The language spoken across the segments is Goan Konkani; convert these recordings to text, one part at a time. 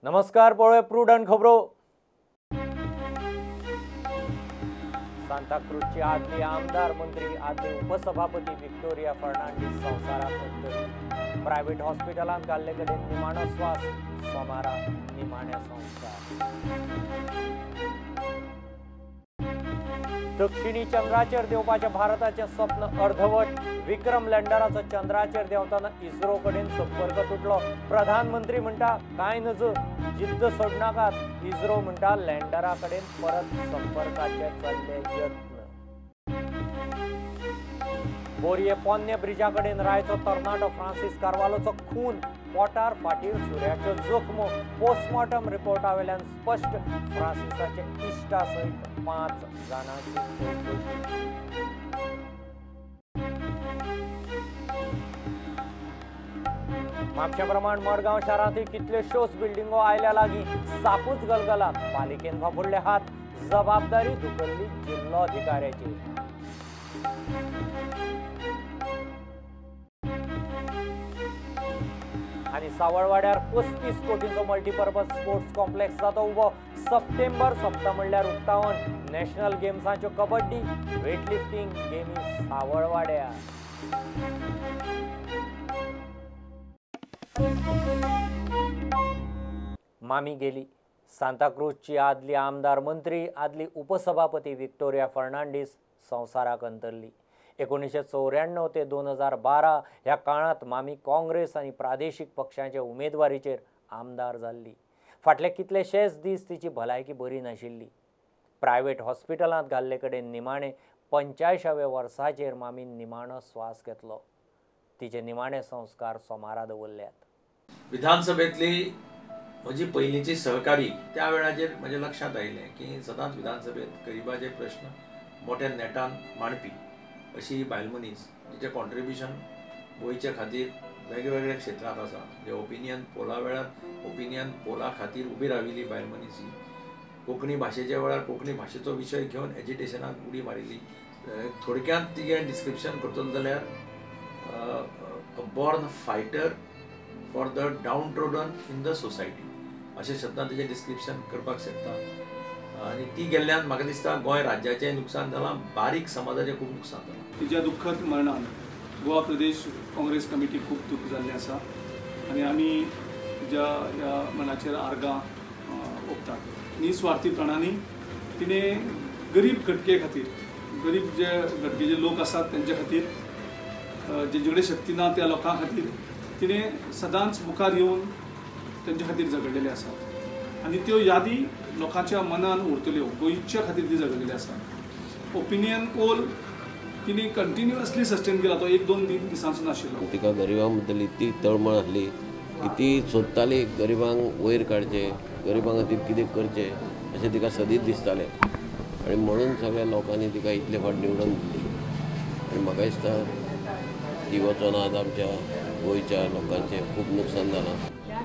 नमस्कार, पळोवया प्रुडंट खबरो. सांताक्रूजची आदली आमदार मंत्री आदले उपसभापती विक्टोरिया फर्नांडीस संवसाराक अंतरली. प्रायव्हेट हॉस्पिटलांत घाल्ले कडेन निमाणो स्वास, सोमारा निमाण्या संस्कार. दक्षिणी चंद्राचेर देंवपाचें भारताचें स्वप्न अर्धवट. विक्रम लँडराचो चंद्राचेर देंवतना इस्रो कडेन संपर्क तुटलो. प्रधानमंत्री म्हणटा कांय नज, जिद्द सोडनाकात. इस्रो म्हणटा लँडरा कडेन परत संपर्काचे चल्ले यत्न. बोरये पोन्ने ब्रिजा कडेन रायचो तरणाटो फ्रांसीस कार्वालोचो खून. पोटार फाटीर सुऱ्याच्यो जखमो. पोस्टमॉर्टम रिपोर्टा वेल्यान स्पश्ट, फ्रांसिसाचे इश्टा सयत 5 जाणांची चवकशी. म्हापशा प्रमाण मडगांव शारांतय कितल्योश्योच बिल्डिंगो आयल्या लागीं सापूच गलगला. पालिकेन फाफुडले हात, जबाबदारी धुकल्ली जिल्लोधिकाऱ्याची. आनी सावळवाड्यार 35 कोटींचो मल्टीपर्पज स्पोर्ट्स कॉम्प्लेक्स जातो उबो. सप्टेंबर सोंपता म्हणल्यार उक्तावण. नॅशनल गेम्साच्यो कबड्डी, वेटलिफ्टींग गेमी सावळवाड्यार. मामी गेली. सांताक्रूजची आदली आमदार मंत्री आदली उपसभापती विक्टोरिया फर्नांडीस संवसाराक अंतरली. 1994 ते 2012 ह्या काळांत मामी काँग्रेस आनी प्रादेशीक पक्षांचे उमेदवारीचेर आमदार जाल्ली. फाटले कितलेशेच दीस तिची भलायकी बरी नाशिल्ली. प्रायव्हेट हॉस्पिटलांत घाल्ले कडेन निमाणे 85व्या वर्साचेर मामीन निमाणो स्वास घेतलो. तिचे निमाणे संस्कार सोमारा दवरल्यात. विधानसभेतली म्हजी पयलींची सहकारी त्या वेळाचेर म्हज्या लक्षांत आयलें की सदांच विधानसभेत गरिबाचे प्रश्न मोठ्या नेटान मांडपी अशी बायल मनीस, तिचें कॉन्ट्रिब्युशन गोंयच्या खातीर वेगवेगळ्या क्षेत्रांत आसा. म्हणजे ओपिनियन पोला वेळार ओपिनियन पोला खातीर उबी राविल्ली बायल मनीस ही. कोंकणी भाशेच्या वेळार कोंकणी भाशेचो विशय घेवन एजिटेशनाक उडी मारिल्ली. थोडक्यांत तिगें डिस्क्रिप्शन करतलो जाल्यार a born fighter for the downtrodden in the society अशें शब्दान तिचें डिस्क्रिप्शन करपाक शकता. आनी ती गेल्ल्यान म्हाका दिसता गोंय राज्याचें नुकसान जालां, बारीक समाजाचें खूब नुकसान जालां. तिच्या दुःखद मरणान गोवा प्रदेश काँग्रेस कमिटी खूब दुःख जाल्लें आसा आनी आमी तिच्या ह्या मनाचेर आर्गां ओंपतात. निस्वार्थीपणांनी तिणें गरीब घटके खातीर, गरीब जे घटकेचे लोक आसात तेंच्या खातीर, जेंचे कडेन शक्ती ना त्या लोकां खातीर तिणें सदांच मुखार येवन तेंच्या खातीर झगडलेलें आसा आनी त्यो यादी लोकांच्या मनान उरतल्यो. गोंयच्या खातीर ती झगडलेली आसा. ओपिनियन पोल तिणें कंटिन्युअसली सस्टेन केला, तो 1-2 दिसांचो नाशिल्लो. तिका गरिबां बद्दल इतली तळमळ आसली की ती सोदताली गरिबांक वयर काडचें, गरिबां खातीर कितें करचें अशें तिका सदींच दिसतालें आनी म्हणून सगळ्या लोकांनी तिका इतले फावट निवडून दिली. आनी म्हाका दिसता ती वचोन आज आमच्या गोंयच्या लोकांचें खूब नुकसान जालां.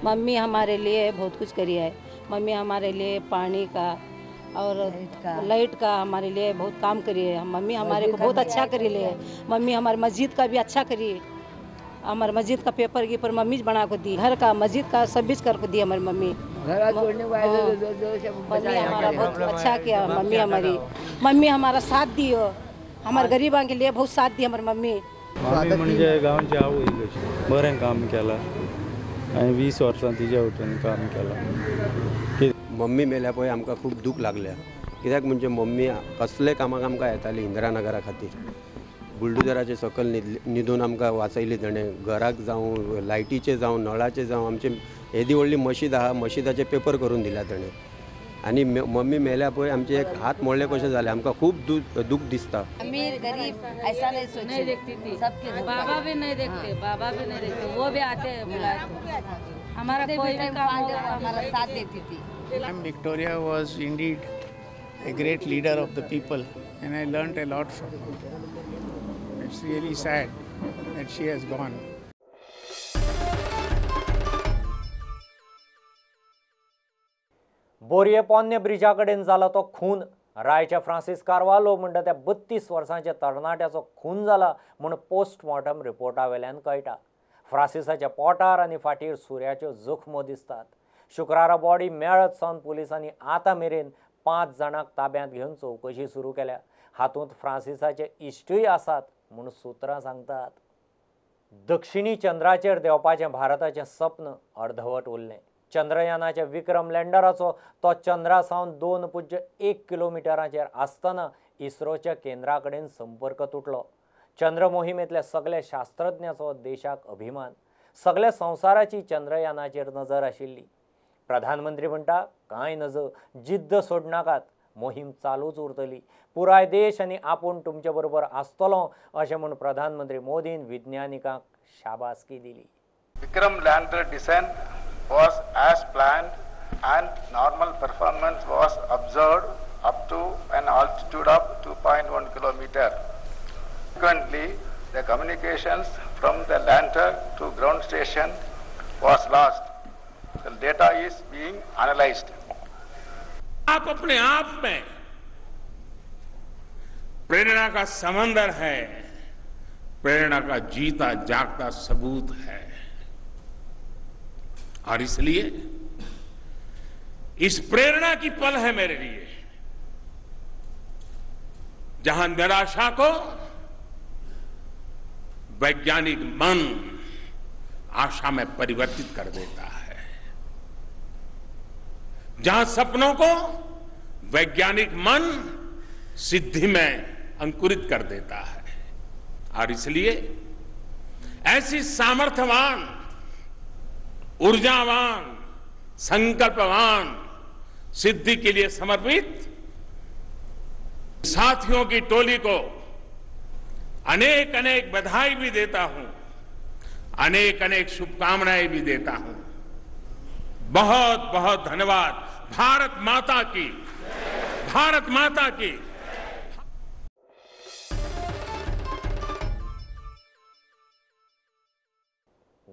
मम्मी हमारे लिए बहुत कुछ करी है. मम्मी हमारे लिए पानी का और लाइट का हमारे लिए बहुत काम करी है. मम्मी हमारे को बहुत अच्छा करी है. मम्मी हमारे मस्जिद का भी अच्छा करी. हमारे मस्जिद का पेपर कीपर मम्मी बना को दी, घर का मस्जिद का सब भी कर को दी हमारी मम्मी. मम्मी हमारा बहुत अच्छा किया. मम्मी हमारी, मम्मी हमारा साथ दी हो, हमारे गरीबों के लिए बहुत साथ दी हमारी मम्मी. मामी म्हणजे गांवची आवय कशी, बरें काम केलां. हांवें 20 वर्सां तिच्या वटेन काम केलां. मम्मी मेल्या पळय आमकां खूब दूख लागल्या. कित्याक म्हणजे मम्मी कसले कामाक आमकां येताली इंदिरा नगरा खातीर. बुलडोजराचे सकयल न्हिदून आमकां वाचयली ताणें. घराक जावं, लायटीचें जावं, नळाचें जावं, आमचे येदी व्हडली मशीद आहा, मशिदाचे पेपर करून दिल्या ताणें. आनी मम्मी मेल्या पळय आमचे एक हात मोडले कशें जालें. आमकां खूब दूख दिसता. अमीर गरीब ऐसा नहीं सोचते, नहीं देखती थी, सबके बाबा भी नहीं देखते, बाबा भी नहीं देखते, वो भी आते हैं बुलाए तो हमारा कोई भी काम होगा हमारा साथ देती थी. Victoria was indeed a great leader of the people and I learnt a lot from her. It's really sad that she has gone. बोरये पोन्ने ब्रिजा कडेन जाला तो खून. रायच्या फ्रांसीस कार्वालो म्हणटा त्या 32 वर्सांच्या तरणाट्याचो खून जाला म्हूण पोस्टमॉर्टम रिपोर्टा वेल्यान कळटा. फ्रांसिसाच्या पोटार आनी फाटीर सुऱ्याच्यो जखमो दिसतात. शुक्रारा बॉडी मेळत सावन पुलिसांनी आतां मेरेन 5 जाणांक ताब्यांत घेवन चवकशी सुरू केल्या. हातूंत फ्रांसिसाचे इश्टूय आसात म्हूण सुत्रां सांगतात. दक्षिणी चंद्राचेर देंवपाचें भारताचें सपन अर्धवट उरलें. चंद्रयानाच्या विक्रम लँडराचो तो चंद्रा सावन 2.1 किलोमिटराचेर आसतना इस्रोच्या केंद्रा कडेन संपर्क तुटलो. चंद्र मोहिमेंतल्या सगल्या शास्त्रज्ञाचो देशाक अभिमान. सगल्या संवसाराची चंद्रयानाचेर नजर आशिल्ली. प्रधानमंत्री म्हणटा, कांय नज, जिद्द सोडनाकात, मोहीम चालूच उरतली. पुराय देश आनी आपूण तुमचे बरोबर आसतलो अशें म्हूण प्रधानमंत्री मोदीन विज्ञानिकांक शाबासकी दिली. Vikram lander descent was as planned and normal performance was observed up to an altitude of 2.1 kilometer. Consequently, the communications from the lander to ground station was lost. The data is being analyzed. आप अपने आप में प्रेरणा का समंदर है, प्रेरणा का जीता जागता सबूत है और इसलिए इस प्रेरणा की पल है मेरे लिए, जहां निराशा को वैज्ञानिक मन आशा में परिवर्तित कर देता है, जहां सपनों को वैज्ञानिक मन सिद्धि में अंकुरित कर देता है। और इसलिए ऐसी सामर्थ्यवान, ऊर्जावान, संकल्पवान, सिद्धि के लिए समर्पित साथियों की टोली को अनेक अनेक बधाई भी देता हूं, अनेक अनेक शुभकामनाएं भी देता हूं। बहुत बहुत धन्यवाद। भारत माता की, भारत माता की।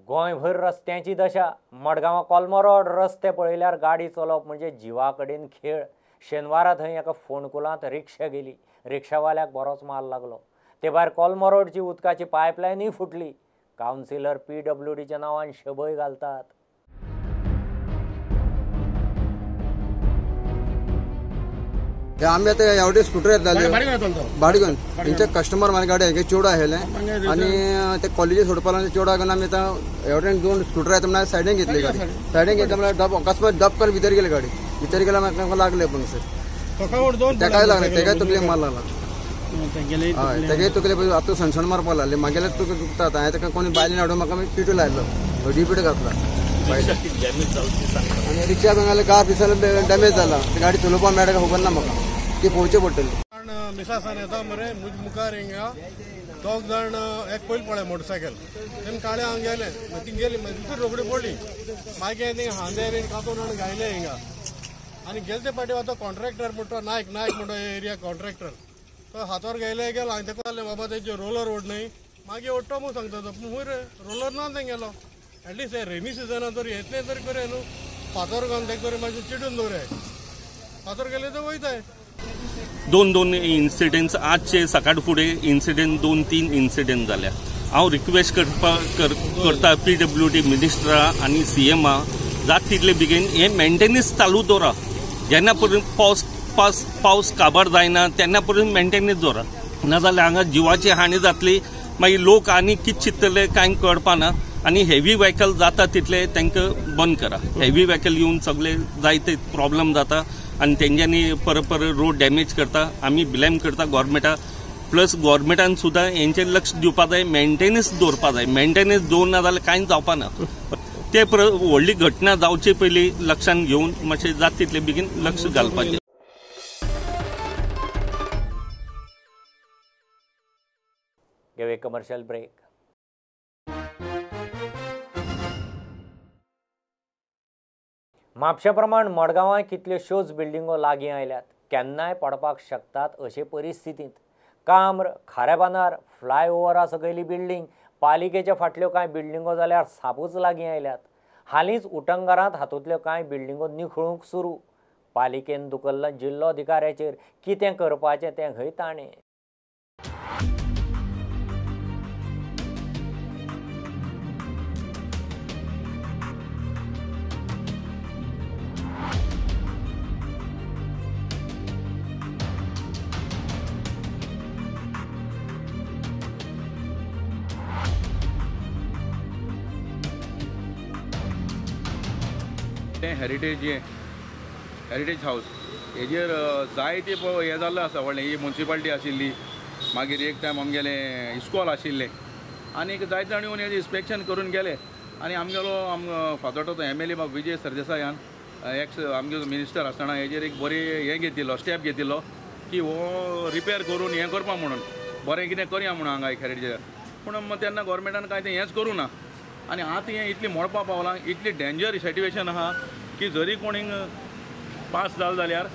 गोंयभर रस्त्यांची दशा. मडगांवां कोलमो रोड रस्ते पळयल्यार गाडी चलोवप म्हणजे जिवा कडेन खेळ. शेनवारा थंय एका फोंडकुलांत रिक्षा गेली. रिक्षावाल्याक बरोच माल लागलो. ते भायर कोलमो रोडची उदकाची पायपलायनूय फुटली. कावन्सिलर पीडब्ल्यूडीच्या नांवान शबय घालतात. आमी आतां एवढे स्कुटर येताले भाडे घेवन तेंचे कस्टमर म्हाका गाडी हेगे चेडो आयले आनी ते कॉलेजी सोडपाक लागले. चेडो आयकून आमी आतां एवढे दोन स्कुटर येता म्हणल्यार सायडीन घेतली गाडी. सायडीन घेतली म्हणल्यार डब अकस्मात डब करून भितर गेली गाडी. भितर गेल्या म्हाका लागले पूण सर तेकाय लागले, तेकाय तकलेक मार लागला. हय, तेगे तकले आतां सणसण मारपाक लागले. मागेले तुका दुखता. हांवें ताका कोणी बायलेन हाडून म्हाका पिटू लायलो, हळदी पिठो घातला. आनी रिक्षा बेंगाले गार दिसाले डॅमेज जाला. गाडी चलोवपाक मेळटा खबर ना म्हाका, ती पळोवचें पडटलें. मिसासान येता मरे मुज मुखार हिंगा दोग जाण एक पयलीं पळय मोटरसायकल तेम काळे हांग गेले, ती गेली मागीर रोखडी पडली. मागीर थिंगा हांदेर कातून हाडून घायले हिंगा. आनी गेले ते फाटी आतां कॉन्ट्रॅक्टर म्हणटा नायक, नायक म्हणटा एरिया कॉन्ट्रॅक्टर, तो हातार गेले गेलो. हांवें तेका सांगलें बाबा तेजे रोलर ओड न्हय, मागीर ओडटो म्हूण सांगता तो, पूण खूंय रे रोलर ना तेंगेलो. एटलिस्ट हे रेनी सिजनान तरी येतलें तरी करूया न्हू. फातर घालून तेका तरी मातशें चिटून दवराय, फातर गेले तर वयताय. दोन दोन इन्सिडेंट्स आजचे सकाळ फुडें इन्सिडेंट 2-3 इन्सिडेंट जाल्या. हांव रिक्वेस्ट करता पीडब्ल्यू डी मिनिस्टरा आनी सीएमा, जात तितले बेगीन हे मेंटेनन्स चालू दवरा. जेन्ना पर्यंत पावस काबार जायना तेन्ना पर्यंत मेंटेनन्स दवरा, नाजाल्यार हांगा जिवाची हानी जातली. मागीर लोक आनी कितें चिंततले कांय कळपाना. आनी हेवी व्हेकल जाता तितले तांकां बंद करा. हेवी व्हेकल येवन सगळे जायते प्रॉब्लम जाता आनी तेंच्यांनी परत परत रोड डॅमेज करता. आमी ब्लेम करता गव्हर्मेंटाक, प्लस गव्हर्मेंटान सुद्दां हेंचेर लक्ष दिवपा जाय, मेंटेनन्स दवरपा जाय. मेंटेनन्स दवरना जाल्यार कांयच जावपा ना. ते व्हडली घटना जावचे पयलीं लक्षांत घेवन मातशें जाता तितले बेगीन लक्ष घालपाचें. घेवया कमर्शियल ब्रेक. म्हापशा प्रमाण मडगांवां कितल्योश्योच बिल्डिंगो लागीं आयल्यात, केन्नाय पडपाक शकतात अशे परिस्थितींत. काम्र, खारेबांदार, फ्लायओव्हरा सकयली बिल्डींग, पालिकेच्या फाटल्यो कांय बिल्डिंगो जाल्यार सापूच लागीं आयल्यात. हालींच उटंगारांत हातूंतल्यो कांय बिल्डिंगो निखळूंक सुरू. पालिकेन दुकल्लां जिल्लोधिकाऱ्याचेर, कितें करपाचें तें खंय ताणें. तें हेरिटेज हें हेरिटेज हावस हेजेर जायते हें जाल्लें आसा. व्हडलें ही मुन्सिपालिटी आशिल्ली, मागीर एक टायम आमगेलें इस्कॉल आशिल्लें आनीक जायते जाण येवन हेजें इन्स्पेक्शन करून गेले. आनी आमगेलो फातोर्डो MLA बाब विजय सरदेसायान एक्स आमगेलो मिनिस्टर आसतना हेजेर एक बरी हें घेतिल्लो, स्टेप घेतिल्लो की हो रिपेर करून हें करपा म्हणून बरें कितें करया म्हणून हांगा एक हेरिटेजार. पूण तेन्ना गोवोरमेंटान कांय तें हेंच करूं ना आनी आतां हें इतलें मोडपा पावलां, इतली डेंजर सिट्युएशन आहा की जरी कोणीक पास जालो जाल्यार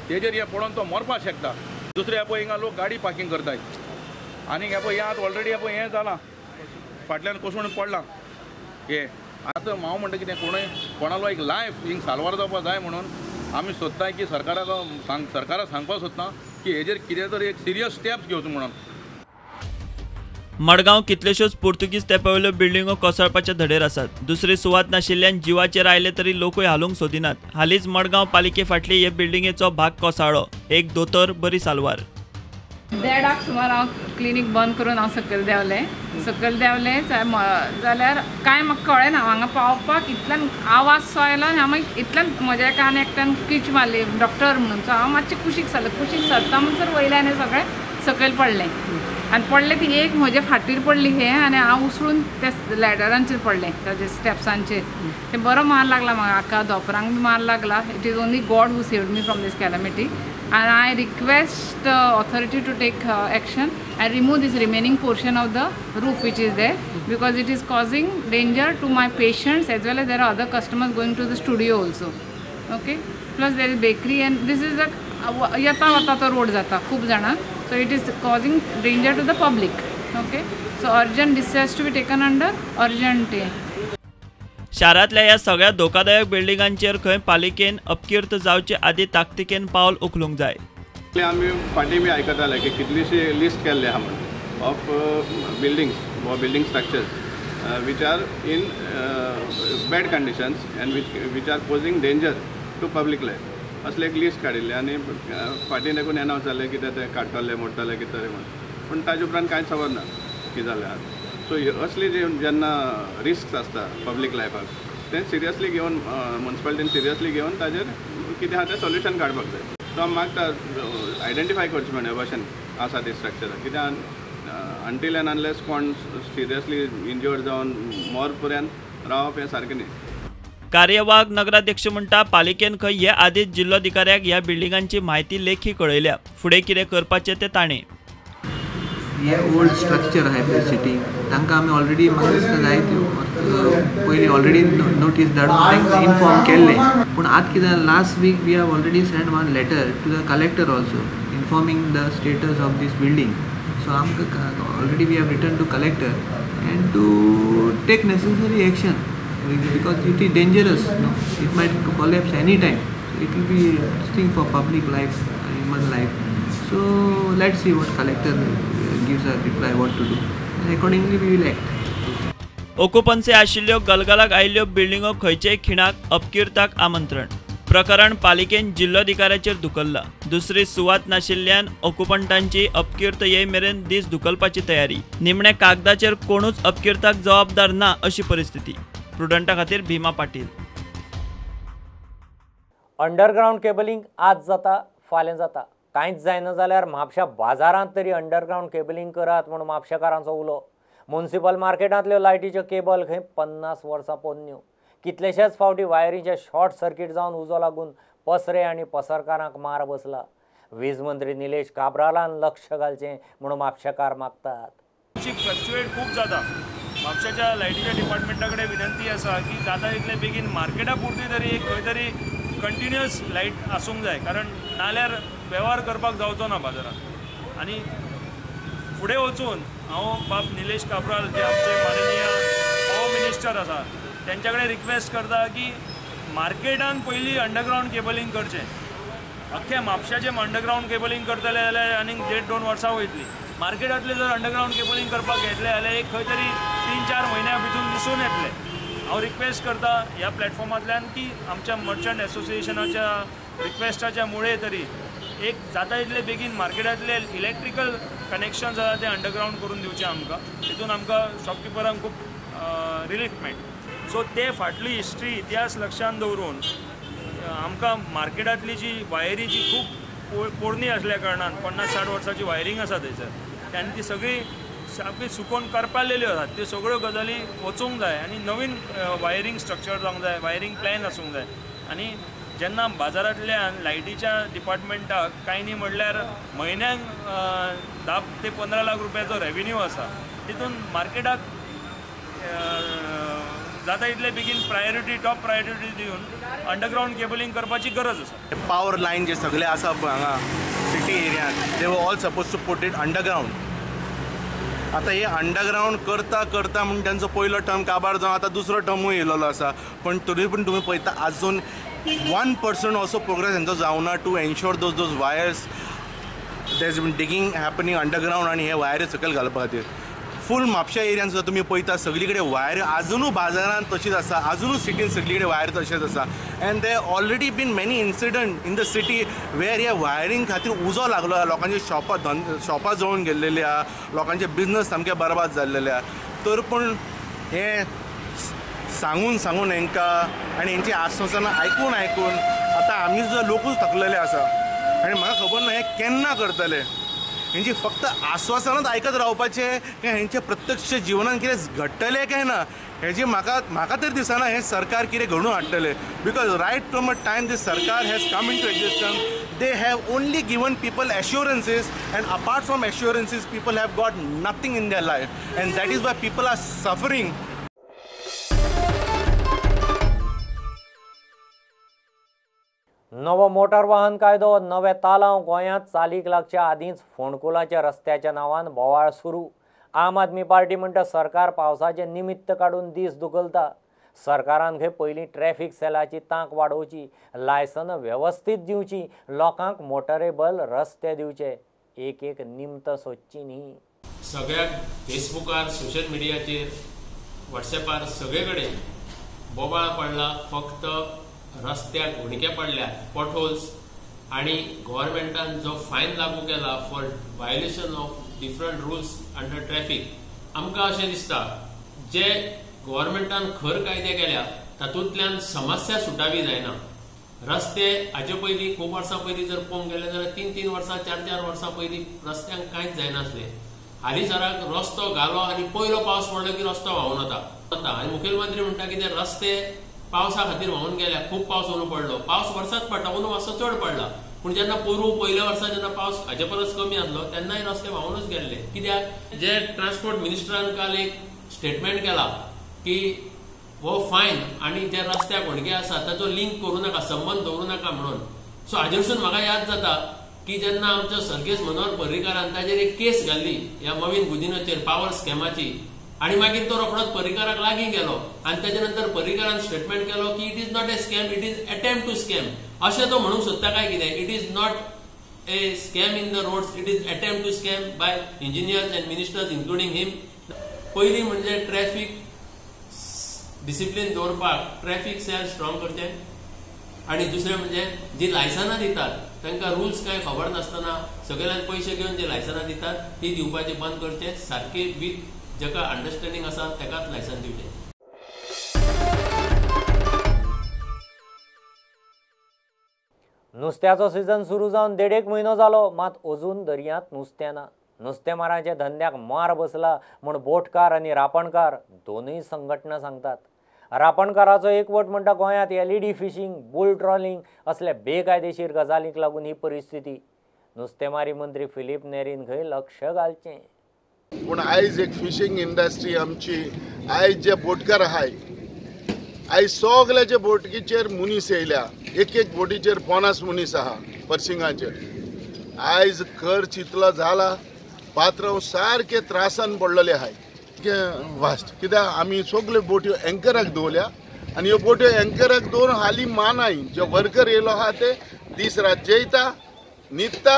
तेजेर हें पडोन तो मरपाक शकता. दुसरें पळय हिंगा लोक गाडी पार्कींग करताय आनी हें पळय आतां ऑलरेडी पळय हें जालां, फाटल्यान कोसळून पडलां हें. आतां हांव म्हणटा कितें, कोणूय कोणालो एक लायफ हिंग साल्वार जावपाक जाय म्हणून आमी सोदताय की सरकाराक सरकाराक सांगपाक सोदता की हेजेर कितें तरी एक सिरियस स्टेप्स घेवचो म्हणून. मडगांव कितल्योश्योच पुर्तुगीज तेंपावेल्यो बिल्डिंगो कोसळपाच्या धडेर आसात. दुसरी सुवात नाशिल्ल्यान जिवाचेर आयले तरी लोकूय हालूंक सोदिनात. हालींच मडगांव पालिके फाटली हे बिल्डिंगेचो भाग कोसळ्ळो. एक दोतोर बरी सालवार. 1:30 सुमार हांव क्लिनीक बंद करून हांव सकयल देंवलें. सकयल देंवलें जाल्यार कांय म्हाका कळ्ळें ना. हांगा पावपाक इतल्यान आवाज सो आयलो आनी हांव मागीर इतल्यान म्हज्या एका आनी एकट्यान कीच मारली डॉक्टर म्हणून. सो हांव मातशें कुशीक सरलें. कुशीक सरता म्हणसर वयल्यान हें सगळें सकयल पडलें आनी पडलें ती एक म्हजे फाटीर पडली हें आनी हांव उसळून त्या लॅडरांचेर पडलें, ताजे स्टेप्सांचेर. तें बरो मार लागला म्हाका, आख्खा धोंपरांक बी मार लागला. It is only God who saved me from this calamity. And I request authority to take action and remove this remaining portion of the roof which is there, because it is causing danger to my patients as well as there are other customers going to the studio also. Okay, plus there is bakery and this is the yata vata to road jata khub jana, so it is causing danger to the public. Okay, so urgent this has to be taken under urgent. शारांतल्या ह्या सगळ्या धोकादायक बिल्डिंगांचेर खंय पालिकेन अपकीर्त जावचे आदी ताकतिकेन पावल उखलूंक जाय. आमी फाटीं बी आयकताले की कितलीशी लिस्ट केल्ली आहा म्हणून ऑफ बिल्डिंग्स वा building structures which are in bad conditions and which are posing danger to public life, असले एक लिस्ट काडिल्ली आनी फाटीं देखून एनावन्स जालें कितें तें काडटले मोडटले कितें तरी म्हणून, पूण ताजे उपरांत कांयच खबर ना कितें जालें. सो असली जी जेन्ना रिस्क आसता पब्लीक लायफाक तें सिरियसली घेवन मुन्सिपालिटीन सिरियसली घेवन ताजेर कितें आहा तें सोल्युशन काडपाक जाय. सो आमी मागता आयडेंटिफाय करचें म्हणून हे भाशेन आसा ती स्ट्रक्चरां, कित्याक अंटील एंड अनलेस कोण सिरियसली इंजर्ड जावन मर पर्यंत रावप हें सारकें न्ही. कार्यवाहक नगराध्यक्ष म्हणटा पालिकेन खंय हे आदींच जिल्लोधिकाऱ्याक ह्या बिल्डिंगांची म्हायती लेखी कळयल्या. फुडें कितें करपाचें तें ताणें. हे ओल्ड स्ट्रक्चर आहाय पळय सिटी, तांकां आमी ऑलरेडी म्हाका दिसता जायते पयलीं ऑलरेडी नोटीस धाडून तांकां इन्फॉर्म केल्लें. पूण आतां कितें last week we have already send one letter to the collector also informing the status of this building. So आमकां already we have written to collector and to take necessary action because it is dangerous, no, it might collapse any time. It will be thing for public life, human life. So let's see what collector gives a reply what to do and accordingly we will act. Occupancy आशिल्ल्यो गलगलाक आयिल्ल्यो बिल्डिंगो खंयचेय खिणाक अपकीर्ताक आमंत्रण. प्रकरण पालिकेन जिल्लोधिकाऱ्याचेर धुकल्ला. दुसरी सुवात नाशिल्ल्यान ऑक्युपंटांची अपकीर्त येय मेरेन दीस धुकलपाची तयारी. निमण्या कागदाचेर कोणूच अपकीर्ताक जबाबदार ना अशी परिस्थिती. प्रुडंटा खातीर भीमा पाटील. अंडरग्रावंड केबलिंग आज जाता फाल्यां जाता, कांयच जायना जाल्यार म्हापशा बाजारांत तरी अंडरग्रावंड केबलिंग करात म्हूण म्हापशेकारांचो उलो. मुन्सिपल मार्केटांतल्यो लायटीच्यो केबल खंय 50 वर्सां पोन्न्यो. कितलेशेच फावटी वायरींचे शॉर्ट सर्किट जावन उजो लागून पसरे आनी पसरकारांक मार बसला. वीज मंत्री निलेश काब्रालान लक्ष घालचें म्हूण म्हापशेकार मागतात. फ्लक्च्युएट खूब जाता. म्हापशेच्या लायटीच्या डिपार्टमेंटा कडेन विनंती आसा की जाता तितले बेगीन मार्केटा पुरती तरी एक खंय तरी कंटिन्युअस लायट आसूंक जाय, कारण नाल्यार वेव्हार करपाक जावचो ना बाजारांत. आनी फुडें वचून हांव बाब निलेश काब्राल जे आमचे माननीय पावर मिनिस्टर आसा तेंच्या कडेन रिक्वेस्ट करता की मार्केटान पयलीं अंडरग्रावंड केबलिंग करचें. अख्ख्या म्हापशाचें अंडरग्रावंड केबलिंग करतले जाल्यार आनीक 1.5-2 वर्सां वयतलीं. मार्केटांतलें जर अंडरग्रावंड केबलिंग करपाक घेतलें जाल्यार एक खंय तरी 3-4 म्हयन्या भितून दिसून येतलें. हांव रिक्वेस्ट करता ह्या प्लॅटफॉर्मांतल्यान की आमच्या मर्चंट एसोसिएशनाच्या रिक्वेस्टाच्या मुळे तरी एक जाता तितले बेगीन मार्केटांतले इलेक्ट्रिकल कनेक्शन आसा ते अंडरग्रावंड करून दिवचें आमकां. तितून आमकां शॉपकिपरांक खूब रिलीफ मेळटा. सो ते फाटली हिस्ट्री इतिहास लक्षांत दवरून आमकां मार्केटांतली जी वायरी जी खूब पोरणी आसल्या कारणान 50-60 वर्सांची वायरींग आसा थंयसर आनी ती सगळी सामकी सुकोवन करपालेल्यो आसात. त्यो सगळ्यो गजाली वचूंक जाय आनी नवीन वायरींग स्ट्रक्चर जावंक जाय, वायरींग प्लॅन आसूंक जाय. आनी जेन्ना बाजारांतल्यान लायटीच्या डिपार्टमेंटाक कांय न्ही म्हणल्यार म्हयन्याक 10 ते 15 लाख रुपयाचो रेवेन्यू आसा, तितून मार्केटाक जाता इतले बेगीन प्रायोरिटी टॉप प्रायोरिटी दिवन अंडरग्रावंड केबलिंग करपाची गरज आसा. पावर लायन जे सगळे आसा पळय हांगा city एरियान, they were all suppose to put it underground. आतां हे अंडरग्रावंड करता करता म्हूण तांचो पयलो टर्म काबार जावन आतां दुसरो टर्मूय येयलेलो आसा, पण तरी पूण तुमी पळयता आजून 1% also progress हेंचो जावना to ensure those wires. There is been digging happening underground आनी हे वायरी सकयल घालपा खातीर फूल म्हापशा एरियान सुद्दां तुमी पळयता सगळी कडेन वायर आजुनूय बाजारान तशीच आसा, आजुनूय सिटीन सगळी कडेन वायर तशेंच आसा. And there already been many incident in the city where ह्या वायरींग खातीर उजो लागलो आहा, लोकांची शॉपां जळून गेल्लेली आहा, लोकांचे बिजनस सामके बरबाद जाल्लेले आहा. तर पूण हें सांगून सांगून हेंकां आनी हेंची आस्वासनां आयकून आयकून आतां आमी सुद्दां लोकूच थकलेले आसा आनी म्हाका खबर ना हें केन्ना करतले. हेंची फक्त आस्वासनांच आयकत रावपाचें काय हेंचे प्रत्यक्ष जिवनान कितें घडटलें काय ना हेजी म्हाका तरी दिसना हें सरकार कितें घडोवन हाडटलें. Because right from a time this sarkar has come into existence they have only given people assurances, and apart from assurances people have got nothing in their life, and that is why people are suffering. नवो मोटार वाहन कायदो नवे तालांव गोंयांत चालीक लागच्या आदींच फोंडकुलाच्या रस्त्याच्या नांवान बोवाळ सुरू. आम आदमी पार्टी म्हणटा सरकार पावसाचें निमित्त काडून दीस धुकलता. सरकारान खंय पयलीं ट्रॅफिक सेलाची तांक वाडोवची, लायसनां वेवस्थीत दिवची, लोकांक मोटरेबल रस्ते दिवचे, एक एक निमत सोदची न्ही. सगळ्याक फेसबुकार, सोशल मिडियाचेर, वॉट्सॅपार सगळे कडेन बोवाळ पडला. फक्त रस्त्याक हुणके पडल्यात, पॉटहोल्स, आनी गव्हर्मेंटान जो फायन लागू केला for violation of different rules under traffic. आमकां अशें दिसता जे गव्हर्मेंटान खर कायदे केल्या तातूंतल्यान समस्या सुटावी जायना. रस्ते हाजे पयलीं खूब वर्सां पयलीं जर पळोवंक गेले जाल्यार 3-3 वर्सां 4-4 वर्सां पयलीं रस्त्यांक कांयच जायनासलें. हालींसराक रस्तो घालो आनी पयलो पावस पडलो की रस्तो व्हांवून वता. आनी मुखेलमंत्री म्हणटा की ते रस्ते पावसा खातीर व्हांवून गेल्या, खूब पावस अंदू पडलो, पावस वर्साच पडटा, अंदू मातसो चड पडला, पूण जेन्ना पोरूं पयल्या वर्सा जेन्ना पावस हाजे परस कमी आसलो तेन्नाय रस्ते व्हांवूनच गेल्ले. कित्याक जे ट्रान्सपोर्ट मिनिस्टरान काल एक स्टेटमेंट केला की हो फायन आनी जे रस्त्याक होणके आसा ताचो लिंक करूं नाका, संबंद दवरूं नाका म्हणून. सो हाजेरसून म्हाका याद जाता की जेन्ना आमचो सर्गेस्त मनोहर पर्रीकारान ताजेर एक केस घाल्ली ह्या मवीन गुदिनोचेर पावर स्कॅमाची, आनी मागीर तो रोखडोच पर्रीकाराक लागीं गेलो आनी ताजे नंतर पर्रीकारान स्टेटमेंट केलो की it is not a scam, it is attempt to scam. अशें तो म्हणूंक सोदता काय कितें? It is not a scam in the roads, it is attempt to scam by engineers and ministers including him. पयलीं म्हणजे ट्रॅफिक डिसिप्लीन दवरपाक ट्रॅफिक सेल स्ट्रॉंग करचें, आनी दुसरें म्हणजे जी लायसनां दितात तांकां रुल्स कांय खबर नासतना सगळ्यांक पयशे घेवन जे लायसनां दितात ती दिवपाचें बंद करचें, सारकें विथ जाका अंडरस्टँडींग आसा ताकाच लायसन दिवचें. नुस्त्याचो सिजन सुरू जावन 1.5 म्हयनो जालो, मात अजून दर्यांत नुस्तें ना. नुस्तेमारांच्या धंद्याक मार बसला म्हूण बोटकार आनी रापणकार दोनूय संघटना सांगतात. रापणकाराचो एकवट म्हणटा गोंयांत एलईडी फिशींग, बुल ट्रॉलिंग असल्या बेकायदेशीर गजालींक लागून ही परिस्थिती. नुस्तेमारी मंत्री फिलीप नेरीन खंय लक्ष घालचें. पूण आयज एक फिशींग इंडस्ट्री आमची, आयज जे बोटकार आहाय, आयज सगळ्याचे बोटकीचेर मनीस येयल्या, एक एक बोटीचेर 50 मनीस आहा पर्सिंगाचेर. आयज खर्च इतलो जाला, पात्रांव सारके त्रासान पडलेले आहाय वास्ट. कित्याक आमी सगल्यो बोट्यो एंकराक दवरल्या आनी ह्यो बोट्यो एंकराक दवरून हालीं मानाय जे वर्कर येयलो आहा ते दीस रात जेयता, न्हिदता,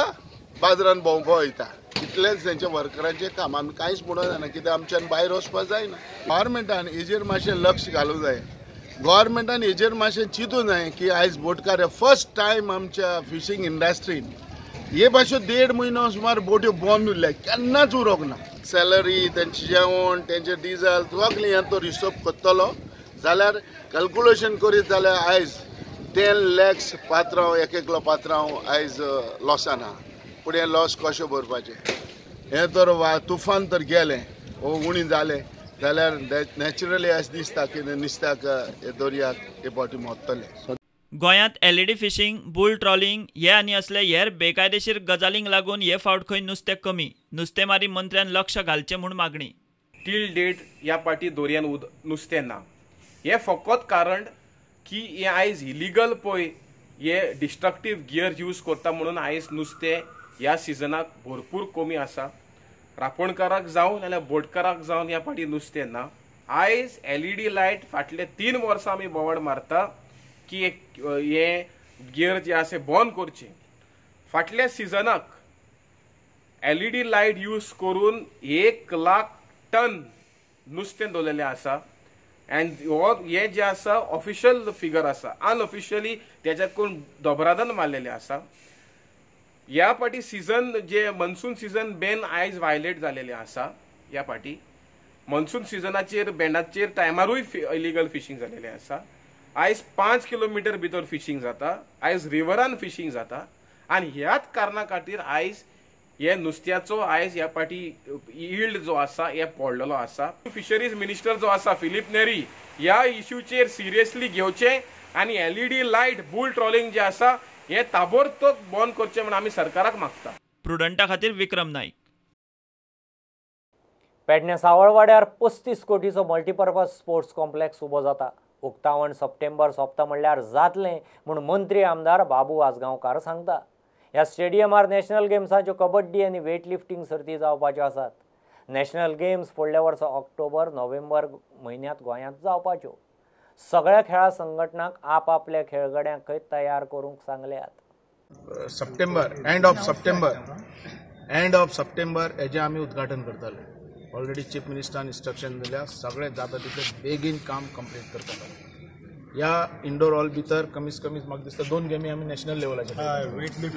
बाजारान भोंवपा वयता. इतलेंच तेंच्या वर्करांचें काम. आमी कांयच म्हणूंक जायना कित्याक आमच्यान भायर वचपाक जायना. गव्हर्मेंटान हेजेर मातशें लक्ष घालूंक जाय, गव्हर्मेंटान हेजेर मातशें चिंतूंक जाय की आयज बोटकार फर्स्ट टायम आमच्या फिशींग इंडस्ट्रीन हे भाशेन 1.5 म्हयनो सुमार बोट्यो बंद उरल्या, केन्नाच उरोंक ना. सॅलरी, तेंचें जेवण, तेंचें डिजल सगळें हें तो हिशोब करतलो जाल्यार कॅल्क्युलेशन करीत जाल्यार आयज 10 लॅक्स पात्रांव एक एकलो पात्रांव आयज लॉसान आहा. पूण हें लॉस कशें भरपाचें? हें तर तुफान तर गेलें वो उणी जालें जाल्यार नॅचरली अशें दिसता की नुस्त्याक हे दर्याक हे फावटी मरतले. गोंयांत एलईडी फिशींग, बुल ट्रॉलिंग हे आनी असले हेर बेकायदेशीर गजालींक लागून हे फावट खंय नुस्तें कमी. नुस्तेमारी मंत्र्यान लक्ष घालचें म्हूण मागणी. टील डेट ह्या पाटी दर्यान नुस्तें ना. हें फकत कारण की हें आयज इलिगल पळय हे डिस्ट्रक्टीव गियर यूज करता म्हणून आयज नुस्तें ह्या सिजनाक भरपूर कमी आसा. रांपणकाराक जावं नाल्यार बोटकाराक जावन ह्या फाटी नुस्तें ना. आयज एलईडी लायट फाटले 3 वर्सां आमी बोवाळ मारता की हे गियर जे आसा बंद करचें. फाटल्या सिजनाक एलईडी लायट यूज करून 1 लाख टन नुस्तें दवरलेलें आसा. एंड हो हें जें आसा ऑफिशियल फिगर आसा, अनऑफिशियली तेज्याकून दोबरादान मारलेलें आसा. ह्या पाटी सिजन जे मनसून सिजन बॅन आयज वायलेट जालेलें आसा. ह्या पाटी मनसून सिजनाचेर बॅनाचेर टायमारूय इलिगल फिशींग जालेलें आसा. आयज 5 किलोमिटर भितर फिशींग जाता, आयज रिवरान फिशींग जाता आनी ह्याच कारणा खातीर आयज हे नुस्त्याचो आयज ह्या पाटी यील्ड जो आसा हे पडलेलो आसा. फिशरीज मिनिस्टर जो आसा फिलीप नेरी ह्या इश्यूचेर सिरियसली घेवचें आनी एलईडी लायट बुल ट्रॉलिंग जे आसा हे ताबडतोब बंद करचें म्हूण आमी सरकाराक मागता. प्रुडंटा खातीर विक्रम नाईक. पेडणे सावळवाड्यार 35 कोटीचो मल्टीपर्पज स्पोर्ट्स कॉम्प्लेक्स उबो जाता. उक्तावण सप्टेंबर सोंपता म्हणल्यार जातलें म्हूण मंत्री आमदार बाबू आजगांवकार सांगता. ह्या स्टेडियमार नॅशनल गेम्साच्यो कबड्डी आनी वेट लिफ्टींग सर्ती जावपाच्यो आसात. नॅशनल गेम्स फुडल्या वर्सा ऑक्टोबर नोव्हेंबर म्हयन्यांत गोंयांत जावपाच्यो. सगळ्या खेळां संघटनांक आपआपल्या खेळगड्यांक तयार करूंक सांगल्यात. September end of September हेजें आमी उद्घाटन करतले. ऑलरेडी चीफ मिनिस्टरान इन्स्ट्रक्शन दिल्या, सगळें जाता तितलें बेगीन काम कंप्लीट करतले. ह्या इंडोर हॉल भितर कमीत कमी म्हाका दिसता 2 गेमी आमी नॅशनल लेवलाचेर,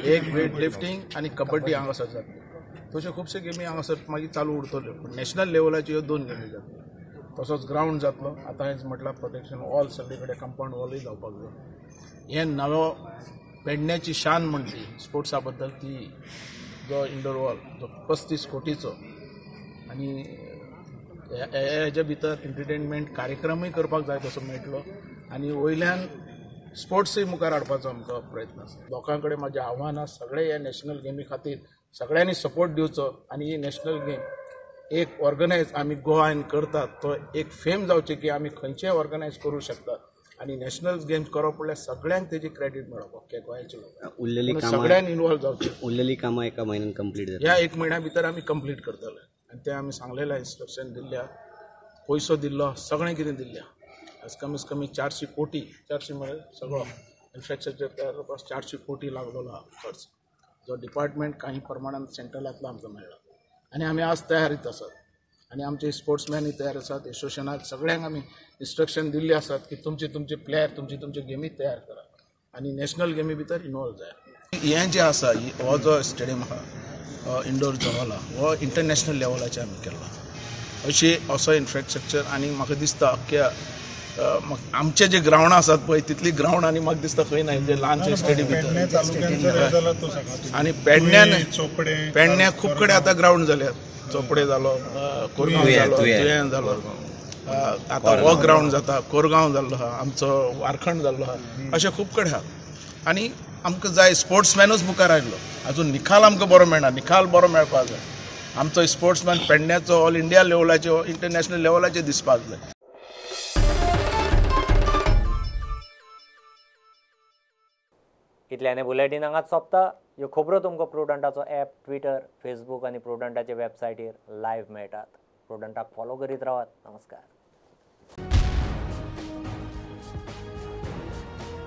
एक वेट लिफ्टींग आनी कबड्डी हांगासर जातली. तश्यो खुबश्यो गेमी हांगासर मागीर चालू उरतल्यो, पूण नॅशनल लेवलाच्यो ह्यो 2 गेमी जातल्यो. तसोच ग्रावंड जातलो. आतां हेंच म्हटलां प्रोटेक्शन वॉल सगळे कडेन कंपावंड वॉलूय जावपाक जाय. हें नवो पेडण्याची शान म्हणटी स्पोर्ट्सा बद्दल ती जो इंडोर हॉल जो 35 कोटीचो आनी हेजे भितर एंटरटेनमेंट कार्यक्रमूय करपाक जाय तसो मेळटलो आनी वयल्यान स्पोर्ट्सूय मुखार हाडपाचो आमकां प्रयत्न आसा. लोकां कडेन म्हाजें आव्हान आसा, सगळे ह्या नॅशनल गेमी खातीर सगळ्यांनी सपोर्ट दिवचो आनी ही नॅशनल गेम एक ऑर्गनायज आमी गोवान करतात तो एक फेम जावचें की आमी खंयचेय ऑर्गनायज करूं शकतात आनी नॅशनल गेम्स करप म्हणल्यार सगळ्यांक तेजी क्रेडीट मेळप अख्ख्या गोंयच्या लोकांक, सगळ्यांनी इन्वॉल्व जावचें. उरलेली कामां एका म्हयन्यान कंप्लीट जाता. ह्या 1 म्हयन्या भितर आमी कंप्लीट करतले आनी तें आमी सांगलेलें, इन्स्ट्रक्शन दिल्ल्या, पयसो दिल्लो, सगळें कितें दिल्लें. आज कमीत कमी 400 कोटी, 400 म्हळ्यार सगळो इन्फ्रास्ट्रक्चर तयार करपाक 400 कोटी लागलेलो आहा खर्च, जो डिपार्टमेंट काही प्रमाणान सेंट्रलांतलो आमकां मेळ्ळा आनी आमी आज तयारीत आसात आनी आमचे स्पोर्ट्समॅनूय तयार आसात. एसोसिएशनाक सगळ्यांक आमी इन्स्ट्रक्शन दिल्ली आसात की तुमचे तुमचे प्लेयर तुमचे तुमचे गेमी तयार करात आनी नॅशनल गेमी भितर इनवॉल्व जाय. हें जें आसा हो जो स्टेडियम आहा इंडोर जो हॉल आहा हो इंटरनॅशनल लेवलाचेर आमी केला. अशी असो इन्फ्रास्ट्रक्चर आनी म्हाका दिसता अख्ख्या आमचे जे ग्रावंड आसात पळय तितली ग्रावंड आनी म्हाका दिसता खंय ना जे ल्हानशे स्टेडियम भितर. आनी पेडण्यान पेडण्या खूब कडेन आतां ग्रावंड जाल्यात, चोपडे जालो, कोरगांव जालो, तुयें जालो, आतां हो ग्रावंड जाता, कोरगांव जाल्लो आहा, आमचो वारखंड जाल्लो आहा, अशें खूब कडेन आहा. आनी आमकां जाय स्पोर्ट्समॅनूच मुखार आयलो, आजून निकाल आमकां बरो मेळना, निकाल बरो मेळपाक जाय. आमचो स्पोर्ट्समॅन पेडण्याचो ऑल इंडिया लेवलाचेर इंटरनॅशनल लेवलाचेर दिसपाक जाय. इतल्याने बुलेटीन हांगाच सोंपता. ह्यो खबरो तुमकां प्रुडंटाचो ॲप, ट्विटर, फेसबूक आनी प्रुडंटाचे वेबसायटीर लायव्ह मेळटात. प्रुडंटाक फॉलो करीत रावात. नमस्कार.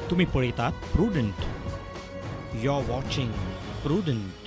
तुम्ही पळयतात Prudent. You are watching Prudent.